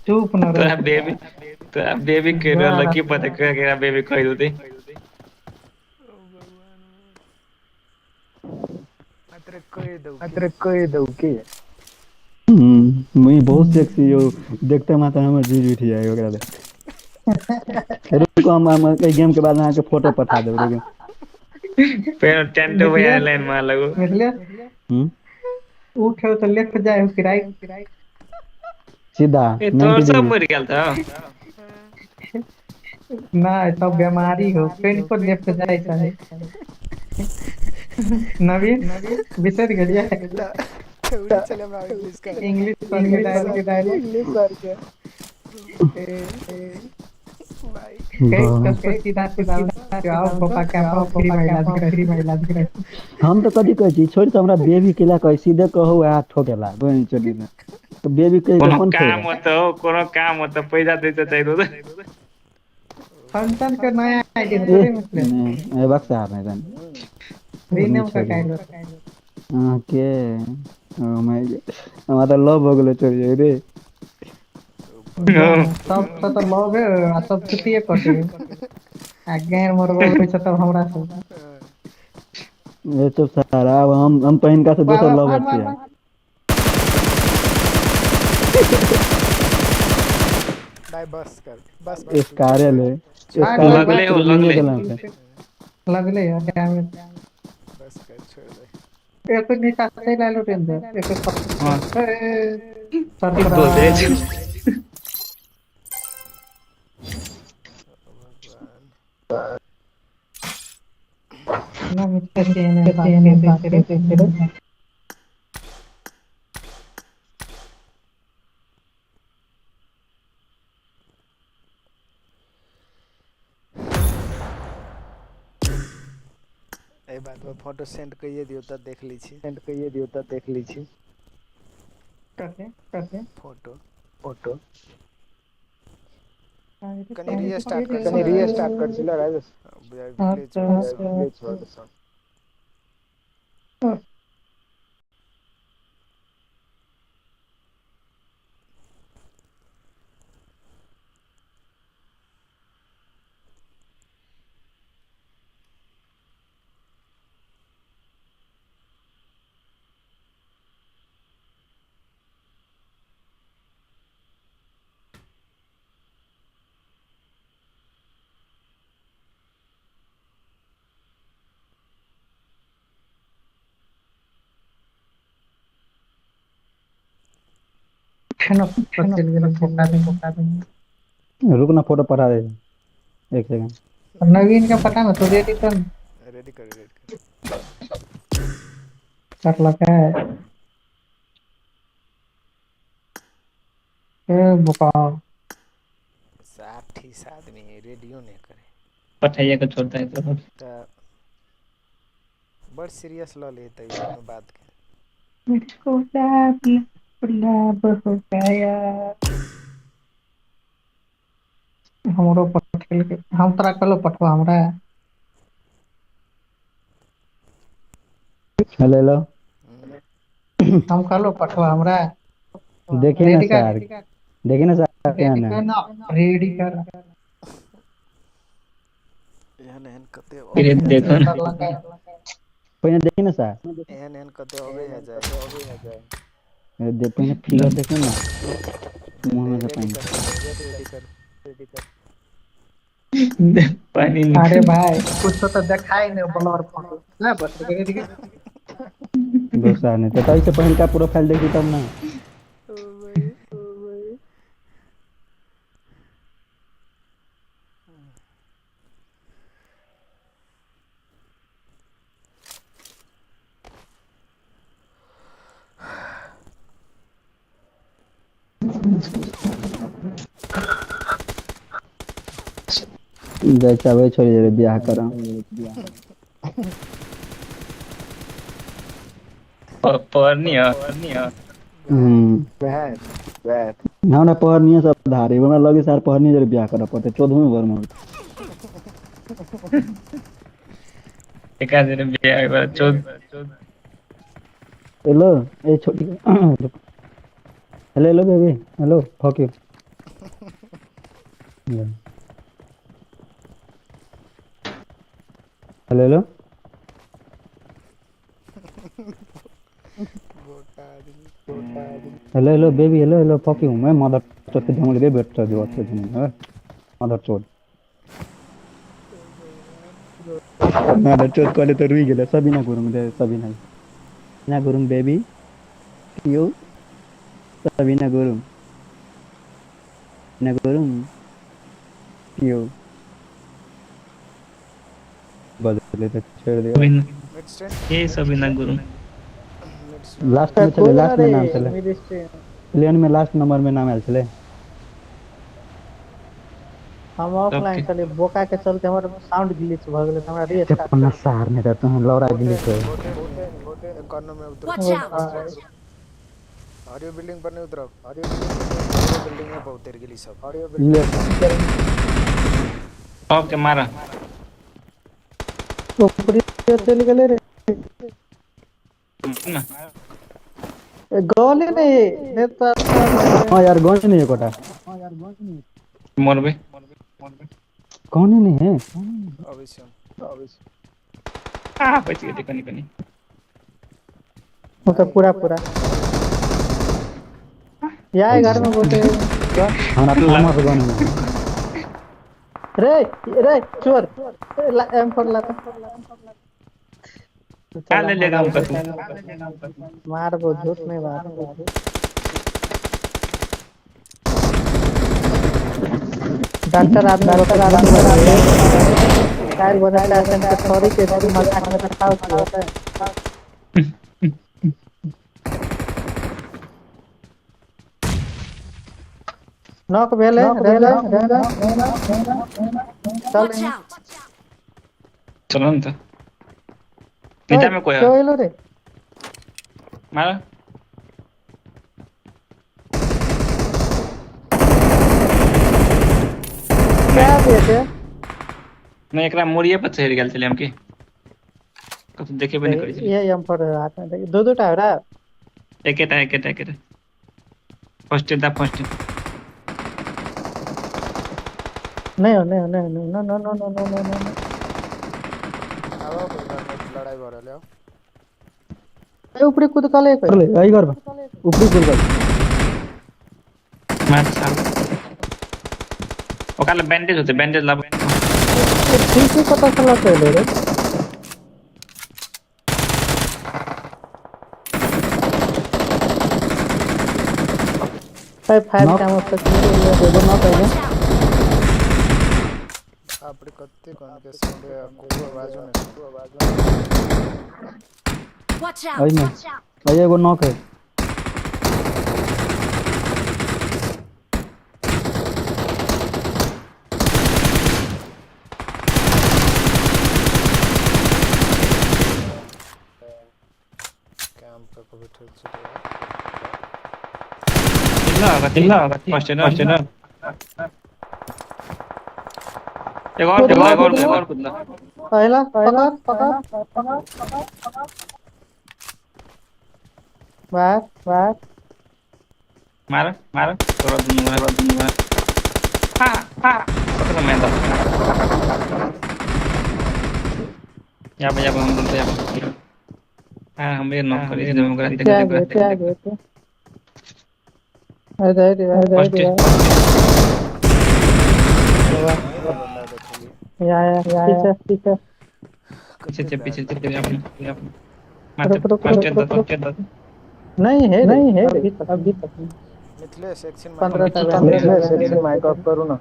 चुप न तोरा बेबी, तोरा बेबी के लकी पता के के बेबी कह देते अतरे कह दऊ के मुई बहुत सेक्सी हो देखते माता हमर जीज उठ जाए ओकरा दे। रुको हम ए गेम के बाद अहाँ के फोटो पठा देब रुको। फेर टेंट भैया लाइन मार लगो मिथिलेश उठे तो लेफ्ट जाए हो कि राइट? सीधा। ए तोर 90 सब डिग्री। मर गेल था। ना सब बीमारी हो पेन को लेफ्ट जाए चाहे। नवीन बिसर गेलियै। उड़ी चले हमरा इंग्लिश का। इंग्लिश सर के डायलॉग इंग्लिश सर के ए भाई। कई सीधा सीधा आओ पापा के फ्री में इलाज करे, फ्री में इलाज करे। हम तो कथी कहै छी, छोड़ि तऽ हमरा बेबी केला कहै, सीधे कहू आ ठोकेला बहन चोदी में तो बेबी कहि के कोनो कोन काम फायदा? होतो, कोनो काम होतो पैसा दै चाहिए तो। फंक्शन के नया आईडी ए, थोड़े मतलब नहि, ए बक्सा नहीं तन रीनेम का काइल। अहाँके ओ my God, हमरा तऽ लव भऽ गेलै छोड़ि रे। सब तो लव है आ सब छुट्टिए कटे आ गैर मरबो छै तब हमरा सब। ए चुप सारा, आब हम पहिनका से दोसर वाह, लवर वाह, छियै। वाह। भाई बस कर, बस कर। स्कारल है, स्कारल। लगले हो, लगले। लगले यार डैमेज। बस कर, छोड़ दे। एक नीचा से लालो डेंजर एक हाँ। सर दोसरे छै। ना मित्र के ने बात करे करे। एहि बात पर फोटो सेंड कइए दियौ तऽ देख लै छी, सेंड कइए दियौ तऽ देख लै छी। करते करते फोटो फोटो कनी रीस्टार्ट कर, कनी रीस्टार्ट कर छी लड़ाई ग्लिच हो गेल। ग्लिच हो गेल सब। चल गेल फोका दे, फोका दे। रुक ना, फोटो पठा दे, एक सेकंड। नवीन का पता ना तो रेडी कर। रेडी कर, रेडी कर। कर लगा है ए बुका। 60 आदमी रेडियो नहीं करे। पठाइया के छोड़ता है तो। तऽ बड़ सीरियस लऽ लेतै कोनो बात के। मुझको गुलाब गुलाब हो गया। हमरो पठेल के हम तोरा कहलो पठवा हमरा। Hello hello. हम कहलो पठवा हमरा। देखिए ना रेडी कर। सर, देखिए ना सर, रेडी केहन है कर ना, रेडी कर। एहन एहन कते फिर देखो ना। कर लगा। पहिने देखिए ना सर। एहन एहन कते अबै है जाए, अबै है जाए। दे पहिने फिगर देखिए ना मुंह में से रेडी पानी। कर, रेडी कर, रेडी कर। पानी अरे निकल। भाई कुछ तो देखाई नहीं ब्लर फोटो ना, बस रेडी कर। दोसर नहीं तो ऐसे पहिनका प्रोफाइल देखी तब ना। जाइ चाहबै छोड़ि जेबै बियाह करब। पढ़नी है, पढ़नी है। हम्म। बैठ बैठ। हमरा पढ़निये सब धारे हमरा लगे सर पढ़निये जरे बियाह करऽ पड़तै 14वीं भर में। एक दिन बियाह होय वाला 14। हेलो ए छोटी, hello hello baby, hello fuck you. Hello hello hello hello baby, hello hello fuck you. मैं मदर चोद के जमल बे बेट जो अच्छे जमल मदर चोद, मदर चोद कहले त रुइ गेलै। सबिना गुरुङ दे, सबिना सबिना गुरुङ बेबी। यो सबिना गुरुङ ना गुरुङ यो बदले त छोड़ दियो। Mid stream. ए सबिना गुरुङ। लास्ट में छलै, लास्ट में नाम छलै। Mid stream. प्लेन में लास्ट नंबर में नाम आयल छलै। हम ऑफलाइन सबके। छलियै, बोका के चलते हमर साउंड ग्लिच भ गेलै त हमरा रीस्टार्ट अपना सार नहीं रहता हूँ लौरा गिली से। बोटे बोटे कॉर्नर में उतरो। Watch out! हरियो बिल्डिंग पर नहीं उतरो, हरियो बिल्डिंग पर नहीं, हरियो बिल्डिंग में बहुत देर गेली सब हरियो बिल्डिंग। ले सबके मारा। ऊपरी चलि गेलै रे। ना। ए, गले नहीं ने त। हाँ यार, गौन नहीं है कोटा। मरबे। कौन ही नहीं है। अवश्य अवश्य। आ बच गेलै कनी कनी। मतलब पूरा पूरा या घर में बोलते। हमरा थॉमस गौन नहीं। रे रे चोर, एम फोर लाता। का ले लेगा हमका तू? मार वो, झूठ नहीं मार। डॉक्टर आदमी, डॉक्टर आदमी टायर बना के सॉरी के मजाक में रखा होता है। नॉक भेलै रे रे रे, चल। Watch out! चलो न त, नीचा में कोई है। क्यों एलो रे? मारा। क्या देते? नहीं, एकरा मुड़िए पर चढ़ि गेल छलै हम की कतौ देखेबे नहि करै छलै। ये एम फोर हाथ में दो दो टा रे। एकेटा एकेटा एकेटा, फर्स्ट दा फर्स्ट। नहीं हो, नहीं हो, नहीं हो, no no no no no no no. अब घर में लड़ाई भर रहल है। ए, ऊपरी कूद कले कोई। ले आई घर पर ऊपरी कुल कर। मार साल, ओकरा ले बैंडेज होते, बैंडेज लाब। ठीक है, पता चला चले रे। Five five Knock. काम तक। एगो नॉक है। Watch out! आपड़े कत्ते कौन के साउंड है, कोई आवाज नहीं, कोई आवाज नहीं। Watch out! आई में आई एगो नॉक है। कैंप पे को बैठल छे। चिल्ला कथी फर्स्ट ना, फर्स्ट ना। एगो और कुदला, एगो और, एगो और कुदला। पहला पकड़ पकड़ बाहर बाहर। मार मार, तोरा दुनू, मार दुनू, मार। हां हां, पकड़ मैं दा। यहाँ पे, यहाँ पे हम बोलते हैं यहाँ पे। हाँ, हमरे नॉक करी दे ओकरा देख। क्या देख। गए, क्या गए? अरे अरे अरे। फर्स्ट। अरे बंदा देखली। या या, पीछे पीछे। पीछे से, पीछे से, यहाँ पे, यहाँ पे मार। रुक, रुक, फर्स्ट रुक, दा, रुक, फर्स्ट दा। नहीं है, नहीं है, अभी तक अभी तक नहीं। मिथिलेश एक्शन। 15 तक। मिथिलेश एकछिन माइक ऑफ करू न।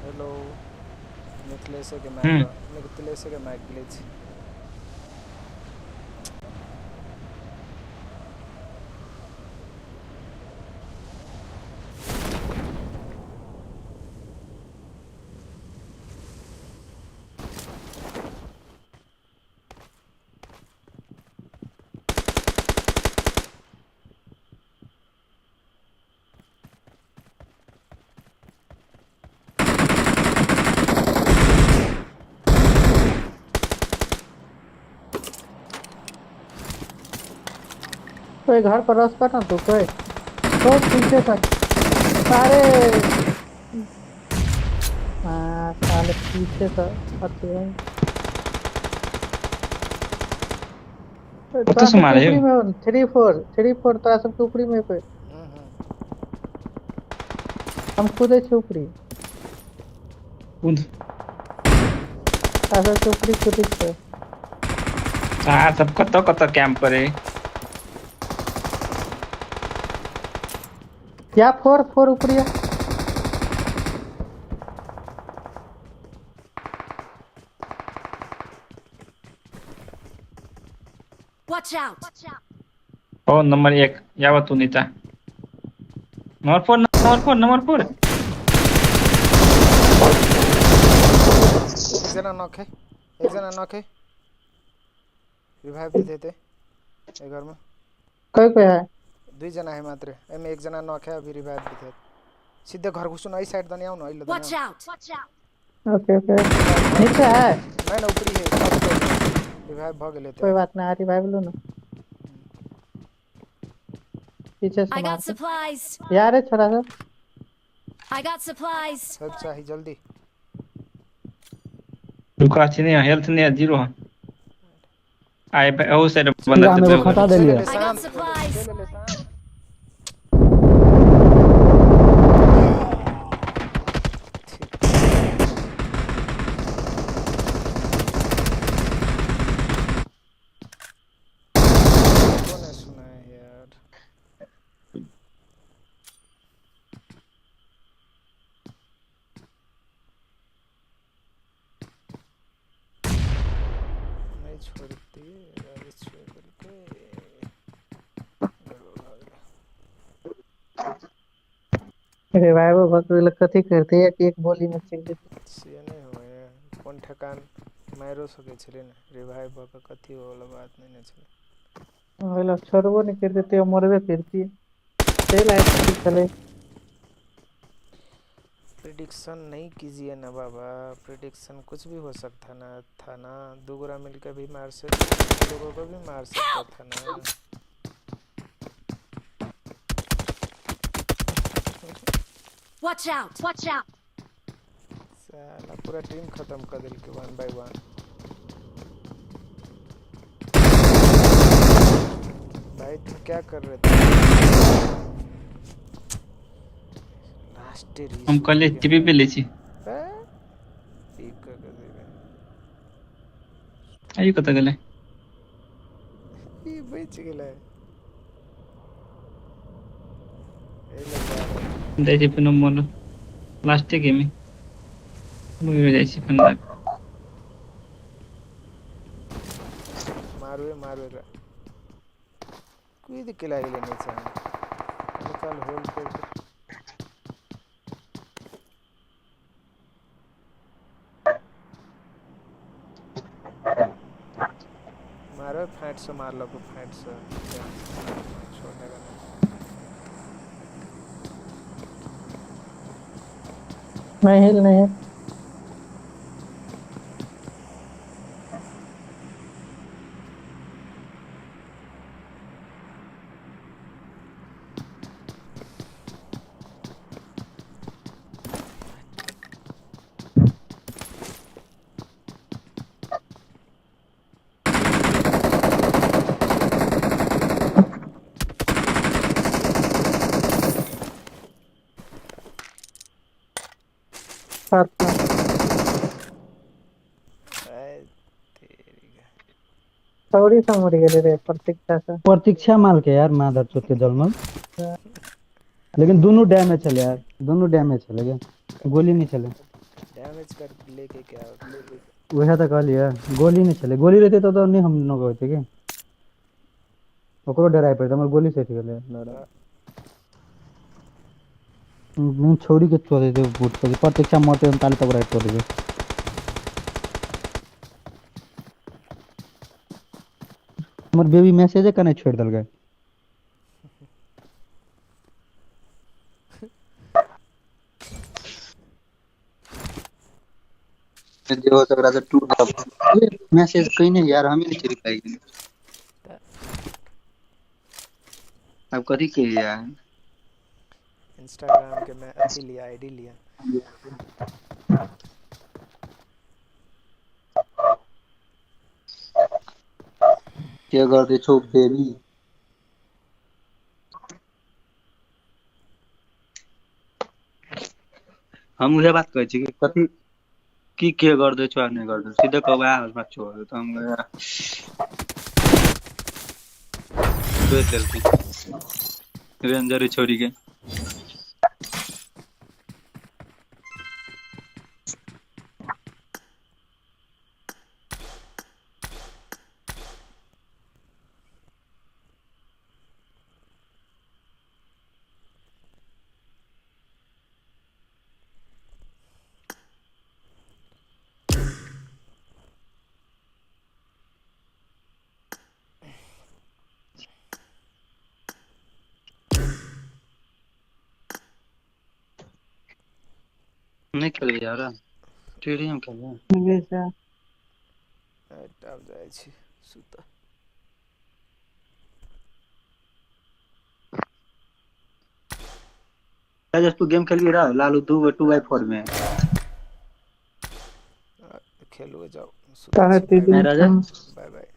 हेलो मिथिलेश के माइक, मिथिलेश के माइक ग्लिच। कोई घर पर रस कर ना तू, कोई तो पीछे तक सारे। हाँ साले, पीछे तो अति है। कतऽ से मारे? ऊपरी में 3 4 3 4, तोरा सबके ऊपरी में कोई। हम कूदे छे ऊपरी। कूद। तोरा सबके ऊपरी कूदे छे। हाँ, सब कतऽ कतऽ कैंप करे। या 4 4 ऊपर या। Watch out! O number 1 यावा तू नीचा। Number 4 number 4 number 4। एकजना नक है, एकजना नक है। रिवाइव भी देते ए घर में। कोई कोई है? दुई जना है मात्र, एमे एक जना नक है अभी रिवाइव भी देते। सीधे घर घुसु न, ई साइड दनी आउ न, ई Watch out! Okay okay नीचे है। नहीं ना ऊपरी है, रिवाइव भ गेलै। कोई बात ना, रिवाइव लो ना। पीछे से I मार। got supplies. यार छोरा सब। I got supplies. सब चाही जल्दी। रुका छी नहीं, हेल्थ नहीं जीरो है। आए ओ साइड बंदा हम एगो खता देलिए। I got supplies. कौन सुना है यार? नहीं छोड़ती यार, छोड़ के रिवाइव भग कथी करते एक एक गोली में चल देते। से नहीं हो यार, कोन ठेकान मारो सके छले ने रिवाइव भ के कथी होला बात नहीं ने छले। ओला छोड़बो नहीं करते ते मरबे करती। चल आए चले। प्रिडिक्शन नहीं कीजिए ना बाबा, प्रिडिक्शन कुछ भी हो सकता ना था ना। दो गोरा मिलकर भी मार सकते, लोगों को भी मार सकता था ना। Watch out! Watch out! साला पूरा टीम खत्म कर दिल के 1 बाय 1। भाई तुम क्या कर रहे थे? लास्ट हम कहले टीपी पे ले छी। ठीक कर देबे। आयु कत गेलै? ई बच गेलै। जाइ छी फेनो मोर लास्टे गेम मरि जाइ छी फेन। मारू मारू एकरा कूद के लागि गेलै नीचा। निकाल होल पे। मारो फैट से मार लो, फैट से छोड़ने का नहीं। नहीं हिल नहीं है। सॉरी समझ गेले रे प्रतीक्षा से। प्रतीक्षा माल के यार माधर चोट के जलमल, लेकिन दोनों डैमेज चले यार, दोनों डैमेज चले गए, गोली नहीं चले। डैमेज कर लेके क्या वह तो कहलिए गोली नहीं चले, गोली रहते तो नहीं हम न होते के ओकरो डराय पड़ते, हमर गोली सटि गेलै लड़ा। मुंह छोड़ी के चोर दे बूट पर प्रतीक्षा मरते हम ताले तक राइट कर देबे। हमर बेबी मैसेज कने छोड़ देलकै। जे हो सकरा से टूट मैसेज कहीं नहीं यार, हम ही नहीं रिप्लाई केने। अब कथी के यार इंस्टाग्राम के मैं अथी लिया, आईडी लिया। के गर्दै छौ बेबी? हम उहे बात कहै छी कि कथी की के गर्दै छौ आ नहि गर्दै, सीधे कहबै आ बात छोड़ दे। त हम देलकै रेंजर छोड़ी के। नहीं खेलबै यार, टीडीएम खेलबै। आब जाइ छी सुतऽ। राजेश तू गेम खेलबी रह लालू 2x4 में खेलू जाओ, सुतै छी। नहीं राजेश। Bye bye.